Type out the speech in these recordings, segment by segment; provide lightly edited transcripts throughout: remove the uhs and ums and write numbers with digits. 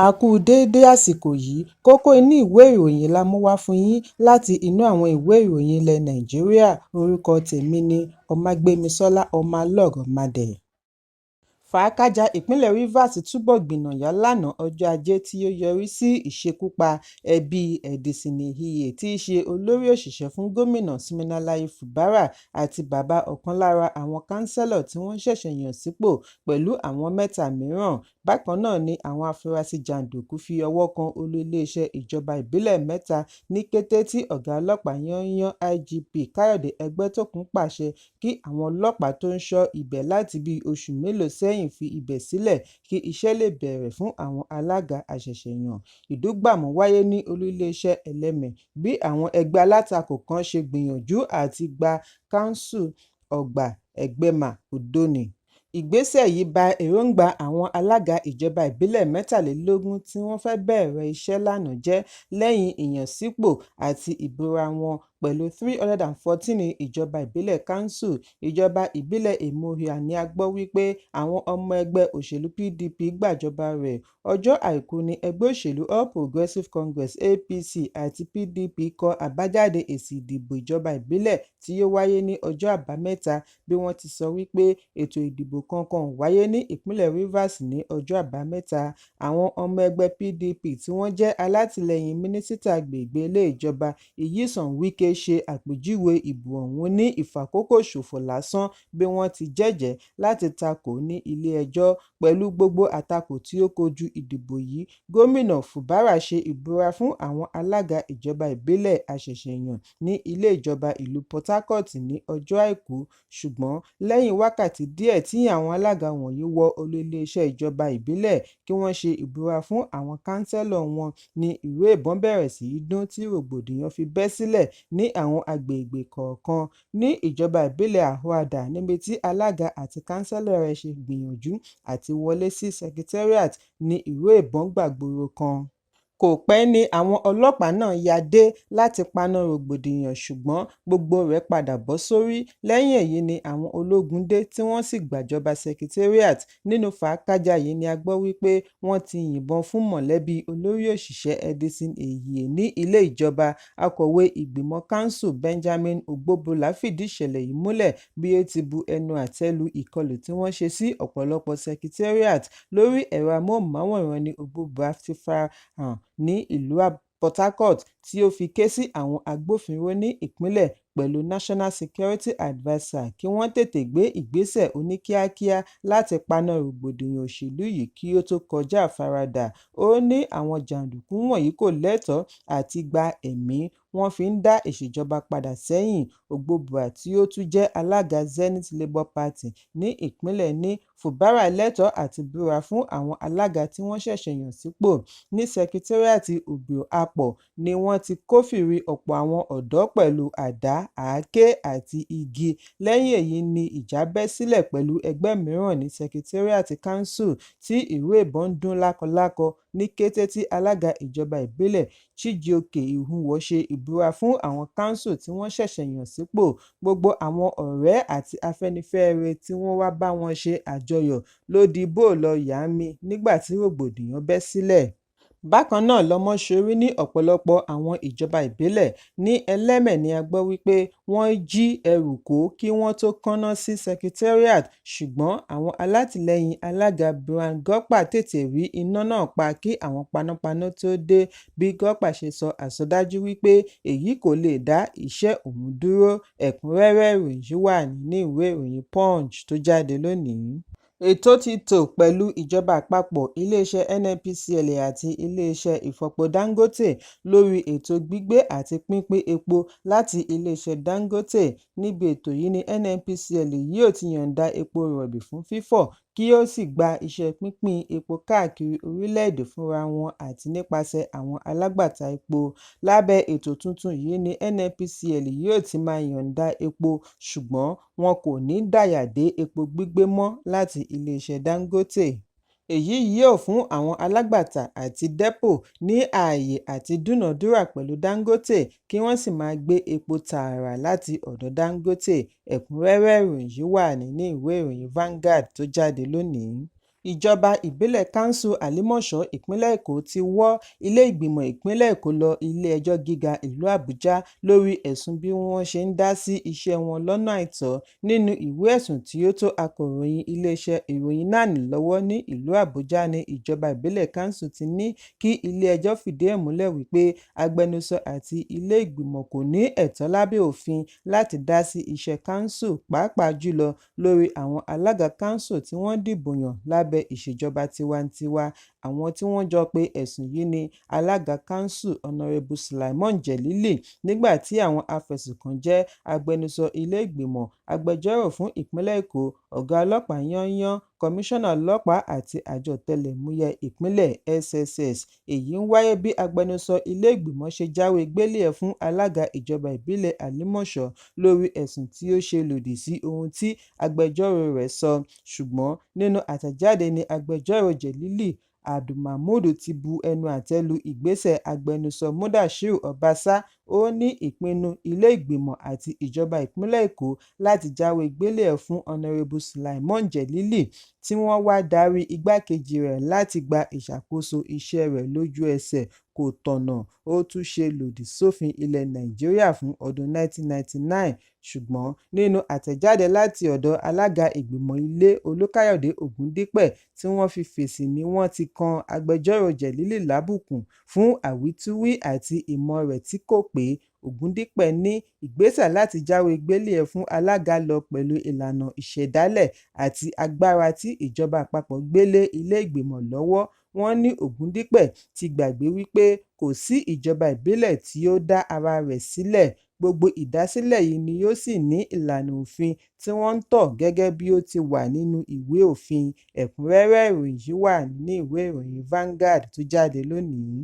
A kú déédé àsìkò yìí. Kókó inú ìwé ìròyìn la mú wá fún yín láti inú àwọn ìwé ìròyìn ilẹ̀ Nàìjíríà. Orúkọ tèmi ni Ọmágbémisọ́lá Ọmọlọ́rọ̀madẹ̀. Fàákájàá ìpínlẹ̀ Rivers túbọ̀ gbìnàyá lánàá ọjọ́ Ajé tí ó yọrí sí ìṣekúpa ẹbí Edison Ehie tí í ṣe olórí òṣìṣẹ́ fún gómìnà Siminalayi Fubara àti bàbá ọ̀kan lára àwọn káńsélọ̀ tí wọ́n ṣẹ̀ṣẹ̀ yàn sípò pẹ̀lú àwọn mẹ́ta mìíràn. Bákan náà ni àwọn afurasí jàǹdùkú fi ọwọ́ kan olú iléeṣẹ́ ìjọba ìbílẹ̀ mẹ́ta ní kété tí ọ̀gá ọlọ́pàá yányán IGP Káyọ̀dé Ẹgbẹ́tókun pàṣẹ kí àwọn ọlọ́pàá tó ń ṣọ́ ibẹ̀ láti bíi oṣù mélòó sẹ́yìn fi ibẹ̀ sílẹ̀ kí iṣẹ́ lè bẹ̀rẹ̀ fún àwọn alága àṣẹ̀ṣẹ̀yàn. Ìdúgbàmù wáyé ní olú iléeṣẹ́ Eleme bí àwọn ẹgbẹ́ alátakò kan ṣe gbìyànjú àti gba káńsù Ọgbà Egbema Udonia. Ìgbésẹ̀ yìí ba èròńgbà àwọn alága ìjọba ìbílẹ̀ 23 tí wọ́n fẹ́ bẹ̀rẹ̀ iṣẹ́ lánàá jẹ́ lẹ́yìn ìyànsípò àti ìbúra wọn pẹ̀lú 314 ìjọba ìbílẹ̀ káńsù. Ìjọba ìbílẹ̀ Umuahia ni a gbọ́ wípé àwọn ọmọ ẹgbẹ́ òṣèlú PDP gbàjọba rẹ̀. Ọjọ́ Àìkú ni ẹgbẹ́ òṣèlú All Progressive Congress (APC) àti PDP kọ àbájáde èsì ìdìbò ìjọba ìbílẹ̀ tí ó wáyé ní ọjọ́ Àbámẹ́ta bí wọ́n ti sọ wípé ètò ìdìbò kankan ò wáyé ní ìpínlẹ̀ Rivers ní ọjọ́ Àbámẹ́ta. Àwọn ọmọ ẹgbẹ́ PDP tí wọ́n jẹ́ alátìlẹ́yìn mínísítà agbègbè ilé ìjọba Nyesom Wike ṣe àpèjúwe ìbò ọ̀hún ní ìfàkókòṣòfò lásán bí wọ́n ti jẹ́jẹ̀ẹ́ láti takò ó ní ilé ẹjọ́. Pẹ̀lú gbogbo àtakò tí ó kojú ìdìbò yìí, Gómìnà Fubara ṣe ìbúra fún àwọn alága ìjọba ìbílẹ̀ àṣẹ̀ṣẹ̀yàn ní ilé ìjọba ìlú Port Harcourt ní ọjọ́ Àìkú, ṣùgbọ́n lẹ́yìn wákàtí díẹ̀ tí àwọn alága wọ̀nyí wọ olú iléeṣẹ́ ìjọba ìbílẹ̀ kí wọ́n ṣe ìbúra fún àwọn káńsélọ̀ wọn ní ìró ìbọn bẹ̀rẹ̀ sí í dún tí rògbòdìyàn fi bẹ́ sílẹ̀ ní àwọn agbègbè kọ̀ọ̀kan. Ní ìjọba ìbílẹ̀ Ahoada níbi tí alága àti káńsélọ̀ rẹ̀ ṣe gbìyànjú àti wọlé sí secretariat ní ìró ìbọn gbàgboro kan. Kò pẹ́ ni àwọn ọlọ́pàá náà ya dé láti paná rògbòdìyàn ṣùgbọ́n gbogbo rẹ̀ padà bọ́ sórí. Lẹ́yìn èyí ni àwọn ológun dé tí wọ́n sì gbàjọba secretariat. Nínú fàákájàá yìí ni a gbọ́ wípé wọ́n ti yìnbọn fún mọ̀lẹ́bí olórí òṣìṣẹ́ Edison Ehie ní ilé ìjọba. Akọ̀wé ìgbìmọ̀ káńsù Benjamin Ogbobula fìdí ìṣẹ̀lẹ̀ yìí múlẹ̀ bí ó ti bu ẹnu àtẹ́ lu ìkọlù tí wọ́n ṣe sí ọ̀pọ̀lọpọ̀ secretariat. Lórí ẹ̀rọ amóhùnmáwòrán ni Ogbobula ti farahàn ní ìlú Port Harcourt tí ó fi ké sí àwọn agbófinró ní ìpínlẹ̀ pẹ̀lú National Security Adviser kí wọ́n tètè gbé ìgbésẹ̀ oníkíákíá láti paná rògbòdìyàn òṣèlú yìí kí ó tó kọjá àfaradà. Ó ní àwọn jàǹdùkú wọ̀nyí kò lẹ́tọ̀ọ́ àti gba ẹ̀mí, wọ́n fi ń dá ìṣèjọba padà sẹ́yìn. Ogbobula tí ó tún jẹ́ alága Zenith Labour Party ní ìpínlẹ̀ ní Fubara lẹ́tọ̀ọ́ àti búra fún àwọn alága tí wọ́n ṣẹ̀ṣẹ̀ yàn sípò. Ní secretariat Obio-Akpor ni wọ́n ti kófìrí ọ̀pọ̀ àwọn ọ̀dọ́ pẹ̀lú àdá, àáké àti igi. Lẹ́yìn èyí ni ìjà bẹ́ sílẹ̀ pẹ̀lú ẹgbẹ́ mìíràn ní secretariat káńsù tí ìró ìbọn ń dún lákọlákọ ní kété tí alága ìjọba ìbílẹ̀ Chijioke Ihunwo ṣe ìbúra fún àwọn káńsù tí wọ́n ṣẹ̀ṣẹ̀ yàn sípò. Gbogbo àwọn ọ̀rẹ́ àti Afẹ́nifẹ́re tí wọ́n wá bá wọn ṣe àjọyọ̀ ló di bóòlọ-yàámi nígbà tí rògbòdìyàn bẹ́ sílẹ̀. Bákan náà lọmọ ṣorí ní ọ̀pọ̀lọpọ̀ àwọn ìjọba ìbílẹ̀. Ní Eleme ni a gbọ́ wípé wọ́n jí ẹrù kó kí wọ́n tó kánná sí secretariat ṣùgbọ́n àwọn alátìlẹyìn alága Brian Gokpa tètè rí iná náà pa kí àwọn panápaná tó dé bí Gokpa ṣe sọ àsọdájú wípé èyí kò lè dá iṣẹ́ òun dúró. Ẹ̀kúnrẹ́rẹ́ ìròyìn yìí wà nínú ìwé ìròyìn Punch tó jáde lónìí. Ètò ti tò pẹ̀lú ìjọba àpapọ̀, iléeṣẹ́ NNPCL àti iléeṣẹ́ ìfọpo Dangote lórí ètò gbígbé àti pínpín epo láti iléeṣẹ́ Dangote. Níbi ètò yìí ni NNPCL yóò ti yọ̀ǹda epo rọ̀bì fún fífọ̀ kí ó sì gba iṣẹ́ pínpín epo káàkiri orílẹ̀-èdè fúnra wọn àti nípasẹ̀ àwọn alágbàtà epo. Lábẹ́ ètò tuntun yìí ni NNPCL yóò ti máa yọ̀ǹda epo ṣùgbọ́n wọn kò ní dáyà dé epo gbígbé mọ́ láti iléeṣẹ́ Dangote. Èyí yóò fún àwọn alágbàtà àti dẹ́pò ní ààyè àti dúnàádúrà pẹ̀lú Dangote kí wọ́n sì máa gbé epo tààrà láti ọ̀dọ̀ Dangote. Ẹ̀kúnrẹ́rẹ́ ìròyìn yìí wà nínú ìwé ìròyìn Vanguard tó jáde lónìí. Ìjọba ìbílẹ̀ Kánsù Àlímọ̀ṣọ́ ìpínlẹ̀ Èkó ti wọ́ ilé ìgbìmọ̀ ìpínlẹ̀ Èkó lọ ilé-ẹjọ́ gíga ìlú Àbújá lórí ẹ̀sùn bí wọ́n ṣe ń dá sí iṣẹ́ wọn lọ́nà àìtọ́. Nínú ìwé ẹ̀sùn tí ó tó akọ̀ròyìn iléeṣẹ́ ìròyìn NAN lọ́wọ́ ní ìlú Àbújá ní ìjọba ìbílẹ̀ Kánsù ti ní kí ilé-ẹjọ́ fìdí ẹ̀ múlẹ̀ wípé agbẹnusọ àti ilé ìgbìmọ̀ kò ní ẹ̀tọ́ lábẹ́ òfin láti dá sí iṣẹ́ kánsù, pàápàá jùlọ lórí àwọn alága kánsù tí wọ́n dìbò yàn lábẹ́ ìṣèjọba tiwantiwa. Àwọn tí wọ́n jọ pe ẹ̀sùn yìí ni alága kánsù Honorébù Sulaimon Jelili, nígbà tí àwọn afẹ̀sùnkàn jẹ́ agbẹnusọ ilé ìgbìmọ̀, agbẹjọ́rò fún ìpínlẹ̀ Èkó, ọ̀gá ọlọ́pàá yányán, kọmíṣánná ọlọ́pàá àti àjọ ọ̀tẹlẹ̀múyẹ́ ìpínlẹ̀ SSS. Èyí ń wáyé bí agbẹnusọ ilé ìgbìmọ̀ ṣe jáwèé gbélé-ẹ̀ fún alága ìjọba ìbílẹ̀ Àlímọ̀ṣọ́ lórí ẹ̀sùn tí ó ṣe lòdì sí ohun tí agbẹjọ́rò rẹ̀ sọ. Ṣùgbọ́n nínú àtẹ̀jáde ní agbẹjọ́rò Jelili Abdulmamud ti bu ẹnu àtẹ́ lu ìgbésẹ̀ agbẹnusọ Mudashiru Ọbaṣá. Ó ní ìpinnu ilé ìgbìmọ̀ àti ìjọba ìpínlẹ̀ Èkó láti jáwèé gbélé-ẹ̀ fún Honorébù Sulaimon Jelili tí wọ́n wá darí igbákejì rẹ̀ láti gba ìṣàkóso iṣẹ́ rẹ̀ lójú ẹsẹ̀ kò tọ̀nà, ó tún ṣe lòdì sófin ilẹ̀ Nàìjíríà fún ọdún 1999. Ṣùgbọ́n nínú àtẹ̀jáde láti ọ̀dọ̀ alága ìgbìmọ̀ ilé Olúkáyọ̀dé Ògúndípẹ̀ tí wọ́n fi fèsì ni wọ́n ti kan agbẹjọ́rò Jelili lábùkù fún àwítúnwí àti ìmọ̀ rẹ̀ tí kò pé. Ògúndípẹ̀ ní ìgbésẹ̀ láti jáwèé gbélé-ẹ̀ fún alága lọ pẹ̀lú ìlànà ìṣẹ̀dálẹ̀ àti agbára tí ìjọba àpapọ̀ gbé lé ilé ìgbìmọ̀ lọ́wọ́. Wọ́n ní Ògúndípẹ̀ ti gbàgbé wípé kò sí ìjọba ìbílẹ̀ tí ó dá ara rẹ̀ sílẹ̀, gbogbo ìdásílẹ̀ yìí ni ó sì ní ìlànà òfin tí wọ́n ń tọ̀ gẹ́gẹ́ bí ó ti wà nínú ìwé òfin. Ẹ̀kúnrẹ́rẹ́ ìròyìn yìí wà nínú ìwé ìròyìn Vanguard tó jáde lónìí.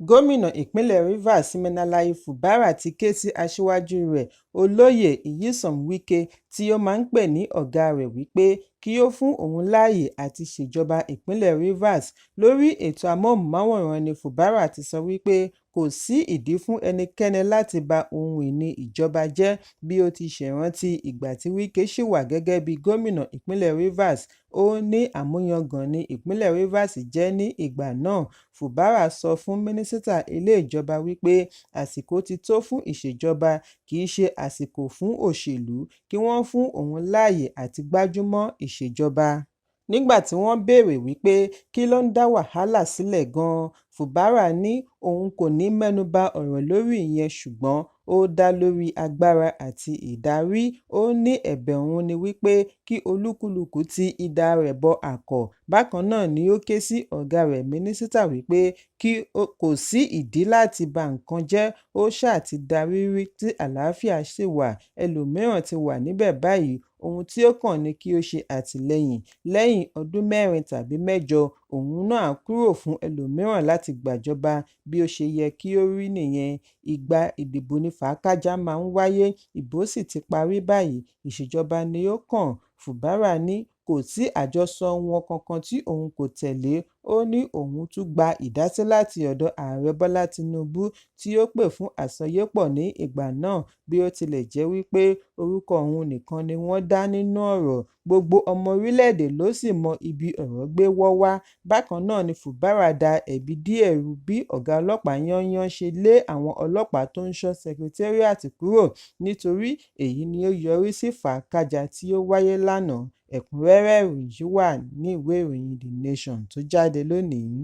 Gómìnà ìpínlẹ̀ Rivers Siminalayi Fubara ti ké sí aṣíwájú rẹ̀ Olóyè Nyesom Wike tí ó máa ń pè ní ọ̀gá rẹ̀ wípé kí ó fún òun láàyè àti ṣèjọba ìpínlẹ̀ Rivers. Lórí ètò amóhùnmáwòrán ní Fubara ti sọ wípé kò sí ìdí fún ẹnikẹ́ni láti ba ohun ìní ìjọba jẹ́ bí ó ti ṣèrántí ìgbà tí Wike ṣì wà gẹ́gẹ́ bí gómìnà ìpínlẹ̀ Rivers. Ó ní àmúyangàn ni ìpínlẹ̀ Rivers jẹ́ ní ìgbà náà. Fubara sọ fún mínísítà ilé ìjọba wípé àsìkò ti tó fún ìṣèjọba, kì í ṣe àsìkò fún òṣèlú, kí wọ́n fún òun láàyè àti gbájúmọ́ ìṣèjọba. Nígbà tí wọ́n béèrè wípé kí ló ń dá wàhálà sílẹ̀ gan-an, Fubara ní òun kò ní mẹ́nuba ọ̀rọ̀ lórí ìyẹn ṣùgbọ́n ó dá lórí agbára àti ìdarí. Ó ní ẹ̀bẹ̀ òun ni wípé kí olúkúlùkù ti idà rẹ̀ bọ àkọ̀. Bákan náà ni ó ké sí ọ̀gá rẹ̀ mínísítà wípé kò sí ìdí láti ba nǹkan jẹ́, ó ṣáà ti darí rí tí àlàáfíà sì wà, ẹlòmíràn ti wà níbẹ̀ báyìí, ohun tí ó kàn ni kí ó ṣe àtìlẹ́yìn, lẹ́yìn ọdún mẹ́rin tàbí mẹ́jọ òun náà á kúrò fún ẹlòmíràn láti gbàjọba bí ó ṣe yẹ kí ó rí nìyẹn. Ìgbà ìdìbò ní fàákájáa máa ń wáyé, ìbò sì ti parí báyìí, ìṣèjọba ni ó kàn. Fubara ní kò sí àjọsọ wọn kankan tí òun kò tẹ̀lé. Ó ní òun tún gba ìdásí láti ọ̀dọ̀ Ààrẹ Bọ́lá Tinubu tí ó pè fún àsọyépọ̀ ní ìgbà náà bí ó tilẹ̀ jẹ́ wípé orúkọ òun nìkan ni wọ́n dá nínú ọ̀rọ̀, gbogbo ọmọ orílẹ̀-èdè ló sì mọ ibi ọ̀rọ̀ gbé wọ́ wá. Bákan náà ni Fubara da ẹ̀bi díẹ̀ ru bí ọ̀gá ọlọ́pàá yányán ṣe lé àwọn ọlọ́pàá tó ń ṣọ́ sẹkritéríàtì kúrò nítorí èyí ni ó yọrí sí fàákájáa tí ó wáyé lánàá. Ẹ̀kúnrẹ́rẹ́ ìròyìn yìí wà ní ìwé ìròyìn The Nation tó jáde lónìí.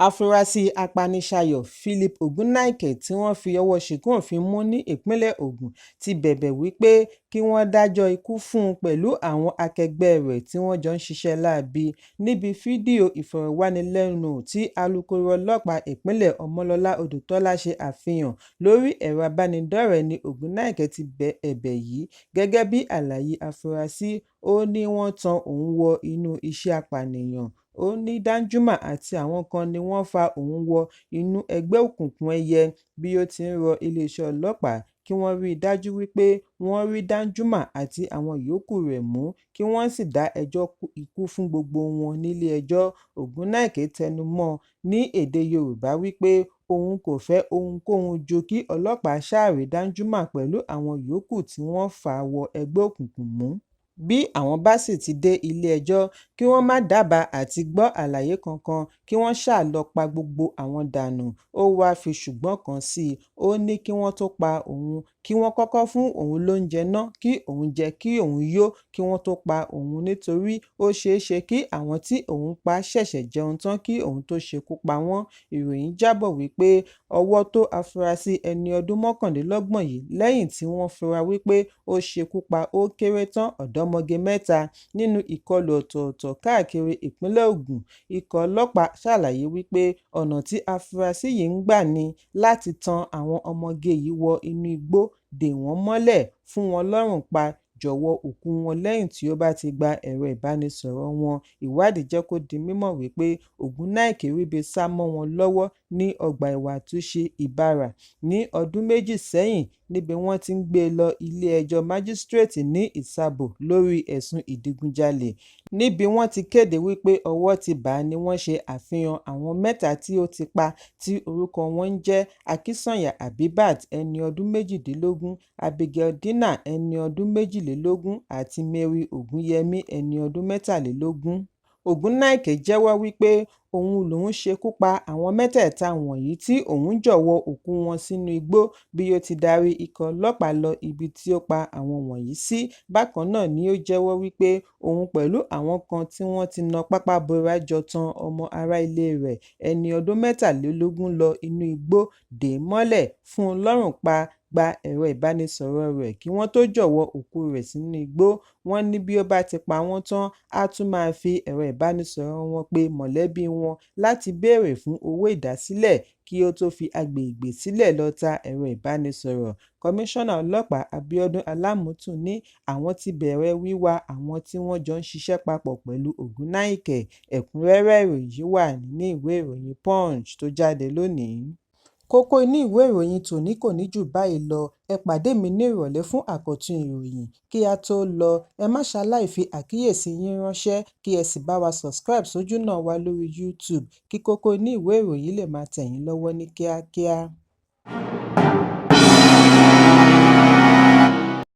Afurasí apaniṣayọ̀ Philip Ògúnnáìkè tí wọ́n fi ọwọ́ ṣìgún òfin mú ní ìpínlẹ̀ Ògùn ti bẹ̀bẹ̀ wípé kí wọ́n dájọ́ ikú fún un pẹ̀lú àwọn akẹgbẹ́ rẹ̀ tí wọ́n jọ ń ṣiṣẹ́ láabi. Níbi fídíò ìfọ̀rọ̀wánilẹ́nuwò tí alūkkóró ọlọ́pàá ìpínlẹ̀ Ọmọlọ́lá Odùtọ́lá ṣe àfihàn lórí ẹ̀rọ ìbánidọ́rẹ̀ẹ́ ní Ògúnnáìkè ti bẹ ẹ̀bẹ̀ yìí. Gẹ́gẹ́ bí àlàyé afurasí, ó ní wọ́n tan òun wọ inú iṣẹ́ apànìyàn. Ó ní Danjuma àti àwọn kan ni wọ́n fa òun wọ inú ẹgbẹ́ òkùnkùn ẹyẹ, bí ó ti ń rọ iléeṣẹ́ ọlọ́pàá kí wọ́n rí i dájú wípé wọ́n rí Danjuma àti àwọn yòókù rẹ̀ mú kí wọ́n sì dá ẹjọ́ ikú fún gbogbo wọn nílé-ẹjọ́. Ògúnnáìkè tẹnu mọ́ ọn ní èdè Yorùbá wípé òun kò fẹ́ ohunkóhun ju kí ọlọ́pàá ṣáà rí Danjuma pẹ̀lú àwọn yòókù tí wọ́n fà wọ ẹgbẹ́ òkùnkùn mú. Bí àwọn bá sì ti dé ilé-ẹjọ́ Kí wọ́n má dábàá àti gbọ́ àlàyé kankan, kí wọ́n ṣáà lọ́ọ́ pa gbogbo àwọn dànù. Ó wáá fi ṣùgbọ́n kan sí i, ó ní kí wọ́n tóó pa òun, kí wọ́n kọ́kọ́ fún òun lóúnjẹ ná, kí òun jẹ́ kí òun yó kí wọ́n tóó pa òun, nítorí ó ṣeé ṣe kí àwọn tí òun pa ṣẹ̀ṣẹ̀ jẹun tán kí òun tóó ṣekú pa wọ́n. Ìròyìn jábọ̀ wípé ọwọ́ tó àfúrásì ẹni ọdún 29 yìí lẹ́yìn tí wọ́n fura wípé ó ṣekú pa ó kéré tán ọ̀dọ́mọge mẹ́ta nínú ìkọlù ọ̀tọ̀ọ̀tọ̀ káàkiri ìpínlẹ̀ Ògùn. Ikọ̀ ọlọ́pàá ṣàlàyé wípé ọ̀nà tí afurasí yìí ń gbà ní láti tan àwọn ọmọge yìí wọ inú igbó, dè wọ́n mọ́lẹ̀, fún wọn lọ́rùn pa, jọ̀wọ́ òkú wọn lẹ́yìn tí ó bá ti gba ẹ̀rọ ìbánisọ̀rọ̀ wọn. Ìwádìí jẹ́ kó di mímọ̀ wípé Ògúnnáìkè ríbi sá mọ́ wọn lọ́wọ́ ní ọgbà ẹ̀wọ̀n àtúnṣe Ìbàrà ní ọdún 2 sẹ́yìn, níbi wọ́n ti ń gbé e lọ ilé-ẹjọ́ májísíréètì ní Ìsàbò lórí ẹ̀sùn ìdígunjalè. Níbi wọ́n ti kéde wípé ọwọ́ ti bà á ni wọ́n ṣe àfihàn àwọn mẹ́ta tí ó ti pa, tí orúkọ wọn ń jẹ́ Akínsànyà Abibat, ẹni ọdún 18, Abigail Dina, ẹni ọdún 22 àti Mary Ògúnyẹmí, ẹni ọdún 23. Ògúnnáìkè jẹ́wọ́ wípé òun lòún ṣekú pa àwọn mẹ́tẹ̀ẹ̀ta wọ̀nyí tí òun jọ̀wọ́ òkú wọn sínú igbó bí ó ti darí ikọ̀ ọlọ́pàá lọ ibi tí ó pa àwọn wọ̀nyí sí. Bákan náà ni ó jẹ́wọ́ wípé òun pẹ̀lú àwọn kan tí wọ́n ti na pápá bora jọ tan ọmọ ará ilé rẹ̀ ẹni ọdún 23 lọ inú igbó, dè é mọ́lẹ̀, fún un lọ́rùn pa, gba ẹ̀rọ ìbánisọ̀rọ̀ rẹ̀ kí wọ́n tóó jọ̀wọ́ òkú rẹ̀ sínú igbó. Wọ́n ní bí ó bá ti pa wọ́n tán, á tún máa fi ẹ̀rọ ìbánisọ̀rọ̀ wọn pe mọ̀lẹ́bí wọn láti béèrè fún owó ìdásílẹ̀ kí ó tóó fi agbègbè sílẹ̀ lọ ta ẹ̀rọ ìbánisọ̀rọ̀. Kọmíṣánná ọlọ́pàá Abíọ́dún Alámùtù ní àwọn ti bẹ̀rẹ̀ wíwá àwọn tí wọ́n jọ ń ṣiṣẹ́ papọ̀ pẹ̀lú Ògúnnáìkè. Ẹ̀kúnrẹ́rẹ́ ìròyìn yìí wà nínú ìwé ìròyìn Punch tó jáde lónìí. Kókó inú ìwé ìròyìn tòní kò ní jù báyìí lọ. Ẹ pàdé mi ní ìrọ̀lẹ́ fún àkọ́tún ìròyìn. Kí á tó lọ, ẹ má ṣaláì fi àkíyèsí yín ránṣẹ́ kí ẹ sì bá wa subscribe sójúnà wa lórí YouTube kí kókó inú ìwé ìròyìn lè máa tẹ̀ yín lọ́wọ́ ní kíákíá.